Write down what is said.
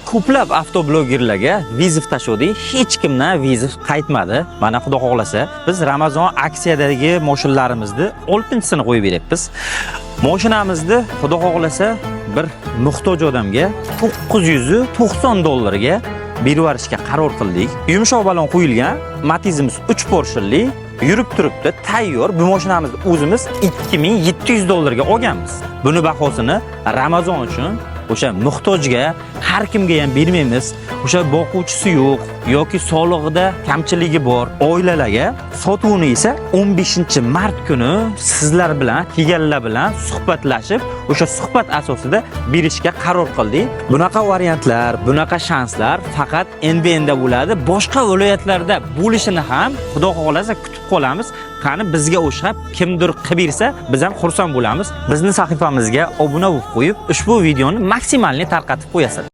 Ko'plab avtoblogerlarga вызов tashladik, hech kimdan вызов qaytmadi. Mana, xudo xohlasa, biz Ramazon aksiyadagi moshinlarimizni 6-chisini qo'yib beryapmiz. Moshinamizni, xudo xohlasa, bir muhtoj odamga 990 dollarga berib yuborishga qaror qildik. Yumshoq balon qo'yilgan Matizimiz 3 porshinli yurib turibdi, tayyor. Bu mashinamizni o'zimiz 2700 dollarga olganmiz. Buni bahosini Ramazon uchun o'sha muhtojga, har kimga ham bermaymiz. O'sha boquvchisi yo'q yoki sog'lig'ida kamchiligi bor oilalarga. Sotuvni esa 15-mart kuni sizlar bilan, kelganlar bilan suhbatlashib, o'sha suhbat asosida berishga qaror qildik. Bunaqa variantlar, bunaqa shanslar faqat NBNda bo'ladi. Boshqa viloyatlarda bo'lishini ham, xudo xohlasa, kutib qolamiz. Qani, bizga o'xshab kimdir qilib bersa, biz ham xursand bo'lamiz. Bizni sahifamizga obuna bo'lib qo'yib, ushbu videoni maksimalniy tarqatib qo'yasiz.